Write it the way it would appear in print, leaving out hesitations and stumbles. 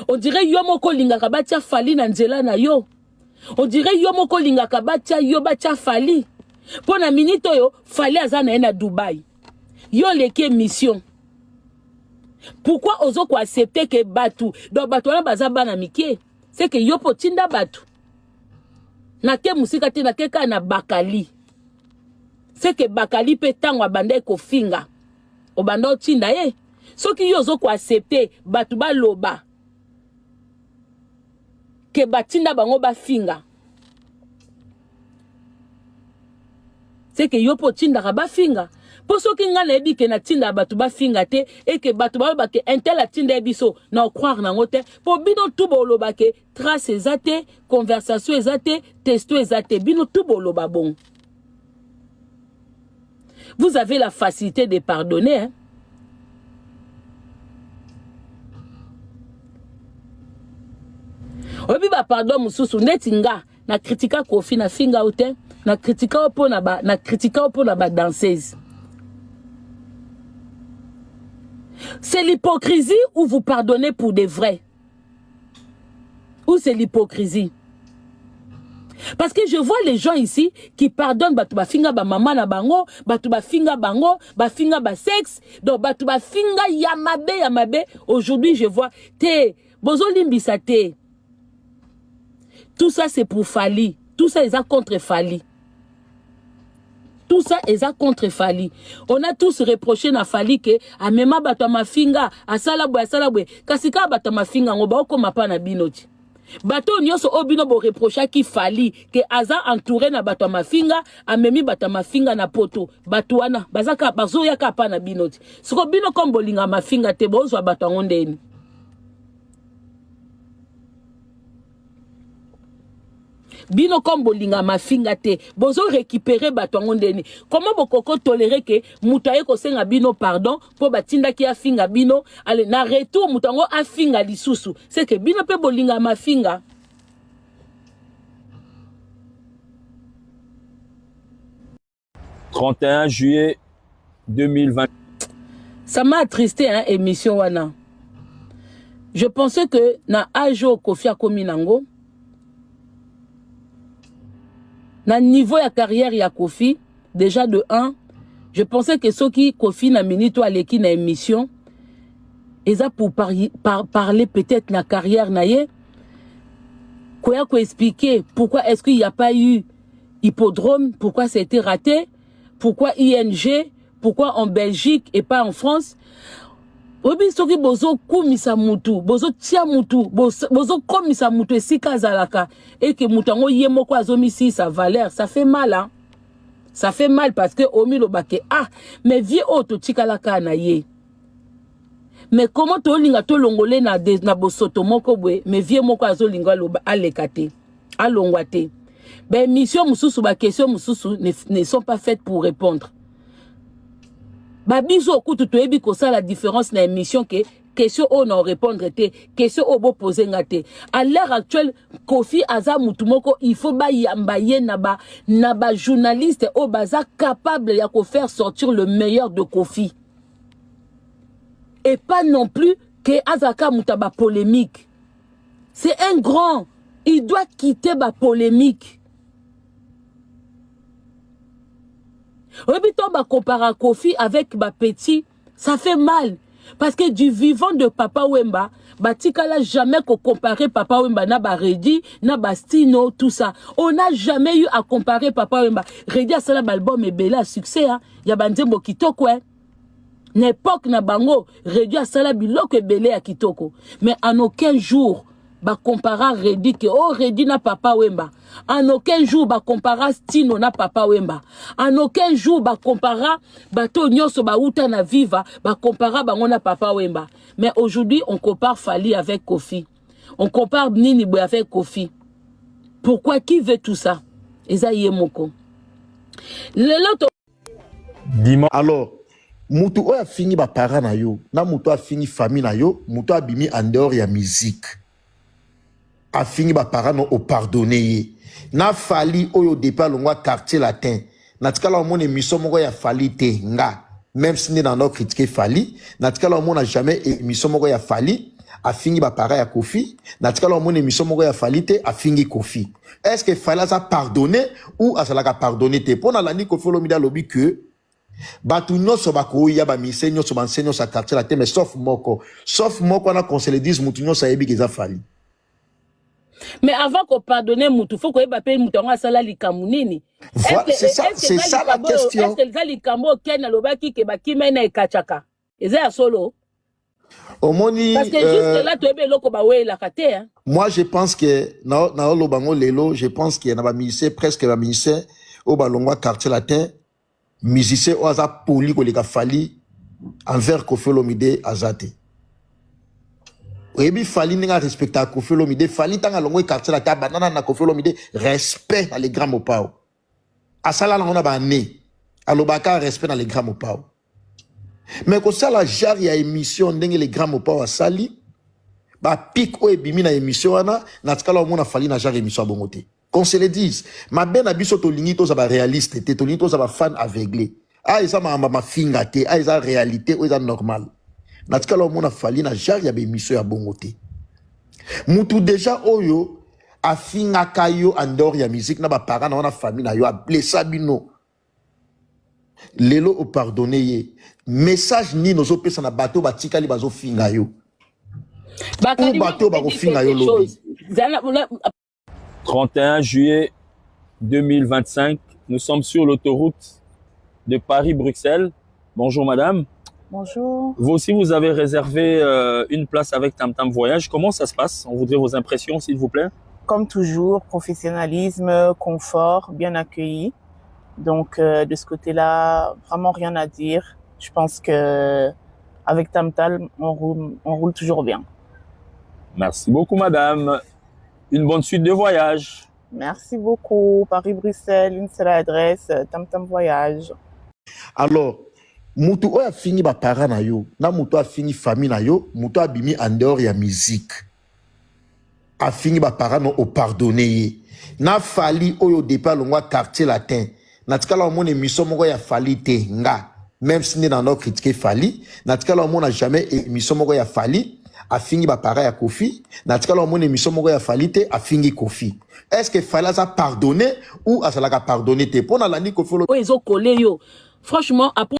On dirait yo moko olingaka batia Fally na nzela na yo. On dirait yo moko olingaka batia yo batia Fally. Mpo na minute oyo Fally aza na ye na Dubaï. Yo oleki émission. Pourquoi ozo ko accepter que batu donc batu wana baza bana mike? C'est que yo po tinda batu. Nake musika te nake kaka na Bakali. C'est que Bakali pe tango abandaki kofinga obanda otinda ye. Soki yo ozo ko accepter batu baloba ke batinda bango bafinga c'est que yo mpe otindaka bafinga mpo soki ngai nayebi ke natindaka bato bafinga te eke bato baloba ke intel atinda ye biso na ocroire nango te mpo bino tu boloba ke trace eza te conversation eza te testo eza te bino tu boloba bongo Vous avez la facilité de pardonner. Hein? oyebi bapardon mosusu ndeti nga na kritika kofi na finga yo te na kritika yo mpo na ba na kritika yo mpo na badanseuse c'est l'hypocrisie ou vous pardonnez pour de vrai Ou c'est l'hypocrisie Parce que je vois les gens ici qui pardonnent bato bafinga ba mama na bango, bato bafinga bango, bafinga ba sexe, donc bato bafinga ya mabe ya mabe. Aujourd'hui, je vois te bozolimbisa te. Tout ça c'est pour Fally. Tout ça eza contre Fally. Tout ça eza contre Fally. On a tous reproché na Fally que amema bato ya mafinga, asala boye asala boye. Kasi kaka bato ya mafinga ngo baokoma pa na bino ti. Bato nyonso oyo bino bo reprochaki Fally que aza entouré na bato ya mafinga, amemi bato ya mafinga na poto. Bato wana baza kaka bazoya kaka pa na bino ti. Siko bino comme bolinga mafinga te bozwa bato yango ndeni. Bino comme bolinga mafinga te bozo récupérer bato yango ndeni comment bokoko tolérer ke moto aye kosenga bino pardon mpo batindaki afinga bino ale na retour moto yango afinga lisusu c'est que bino mpe bolinga mafinga. 31 juillet 2020. Ça m'a attristé hein, émission wana. Je pensais que na âge oyo Koffi akomi nango na niveau ya carrière ya Koffi déjà de 1 je pensais que soki Koffi na minute oyo aleki na émission eza pour par, par, parler peut-être na carrière na ye koya ko expliquer pourquoi est-ce qu'il n'y a pas eu hippodrome, pourquoi ça a été raté, pourquoi ING, pourquoi en Belgique et pas en France. oyebi soki bozokumisa mutu bozotia mutu bozokomisa mutu esika azalaka eke mutu yango ye moko azomisisa valeur ça fait mal hein? ça fait mal parce que omiloba ke ah mais vie oyo totikalaka na ye mais comment tolinga tolongole na, na bosoto moko boye mais vie moko azolinga aloba aleka te alongwa te ba émission mosusu ba question mosusu ne, ne sont pas faites pour répondre ba biso kutu toyebi kosala différence na émission ke question oyo na répondre te question oyo bopose nga te à l'heure actuelle Koffi aza mutu moko il faut bayamba ye na ba na ba journaliste oyo baza capable ya kofaire sortir le meilleur de Koffi et pas non plus ke azalaka moto ya ba polémique C'est un grand. Il doit quitter ba polémique. Oyebi to ba compara Koffi avec ba petit, ça fait mal. Parce que du vivant de Papa Wemba, batikala jamais ko comparer Papa Wemba na ba Reddy, na ba Stino, tout ça. On n'a jamais eu à comparer Papa Wemba. Reddy asala ba album ebele à succès, hein. Ya ba nzembo kitoko, hein. Na epoque na bango, Reddy asala biloko ebele ya kitoko. Mais en aucun jour, ba compara Reddy que oh Reddy na Papa Wemba. En aucun jour ba compara Stino na Papa Wemba. En aucun jour ba compara bato nyonso ba uta na Viva, ba compara bango na Papa Wemba. Mais aujourd'hui, on compare Fally avec Koffi. On compare nini boye avec Koffi. Pourquoi qui veut tout ça? Eza ye moko. Lelo to Dimanche. Alors mutu oyo afingi ba parents na yo na mutu oyo afingi famille na yo mutu abimi en dehors ya musique afingi ba parents no o pardonner ye na Fally oyo depuis alongwa quartier latin natikala omona emission moko ya Fally te nga même si nde na no critiquer Fally natikala omona jamais emission moko ya Fally Afingi baparents ya Kofi. Natikala omona émission moko ya Fally te afingi Kofi. Est ce que Fally aza pardonné ou azalaka pardonné te? Mpo nalandi Kofi Olomide alobi que bato nyonso bakoya, bamise nyonso, banse nyonso ya Quartier Latin, mais sauf moko wana, qu'on se le dise, mutu nyonso ayebi ke eza Fally. Mais avant kopardonner mutu, faut koyeba mpe mutu yango asala likambo nini. C'est ça la question. Est-ce eza likambo oyo Ken alobaki ke bakima na ekatchaka, eza ya solo? Omoni. Parce que jusque là toyebi eloko baweyelaka te, hein. Moi, je pense que naoloba ngo lelo, je pense que na bamusicien, presque bamusicien oyo balongwa Quartier Latin, musicien oyo aza poli koleka Fally envers Kofi Olomide aza te. Oyebi Fally ndenge arespectaka Kofi Olomide. Fally, ntango alongwa Quartier Latin, abandana na Kofi Olomide, respect na le grand Mopao. Asala nango na baane, alobaka respect na le grand Mopao. Mais kosala genre ya émission ndenge le grand Mopao asali, bapiques oyo ebimi na émission wana, natikala omona Fally na genre émission ya bongo te. Qu'on se le dise, mabe na biso, tolingi toza baréaliste te, tolingi toza bafan aveugle. A eza makambo mafinga te, a eza réalité oyo eza normal. Natikala omona Fally na genre ya baémission ya bongo te. Mutu déjà oyo afingaka yo en dehors ya musique, na baparent na wana, famille na yo, ablessa bino, lelo opardonner ye, message nini ozopesa na bato batikali bazofinga yo ou bato bakofinga yo lobi? 31 juillet 2025, nous sommes sur l'autoroute de Paris-Bruxelles. Bonjour madame. Bonjour. Vous aussi, vous avez réservé une place avec Tam Tam Voyage. Comment ça se passe? On voudrait vos impressions, s'il vous plaît. Comme toujours, professionnalisme, confort, bien accueilli. Donc, de ce côté-là, vraiment rien à dire. Je pense que avec Tam Tam, on roule toujours bien. Merci beaucoup, madame. Une bonne suite de voyage. Merci beaucoup. Paris-Bruxelles, une seule adresse, Tam Tam Voyage. Alors, mutu oyo afingi baparent na yo, na mutu oyo afingi famille na yo, mutu oyo abimi en dehors ya musique, afingi baparent no, opardonner ye, na Fally oyo depuis alongwa Quartier Latin, natikala omona émission moko ya Fally te. Nga, même si nde na critiquer Fally, natikala omona jamais émission moko ya Fally afingi baparent ya Kofi. Natikala omona émission moko ya Fally te afingi Kofi. Est ce que Fally aza pardonné ou azalaka pardonné te? Mpo nalandi Kofi oyo ezokole yo, franchement, après.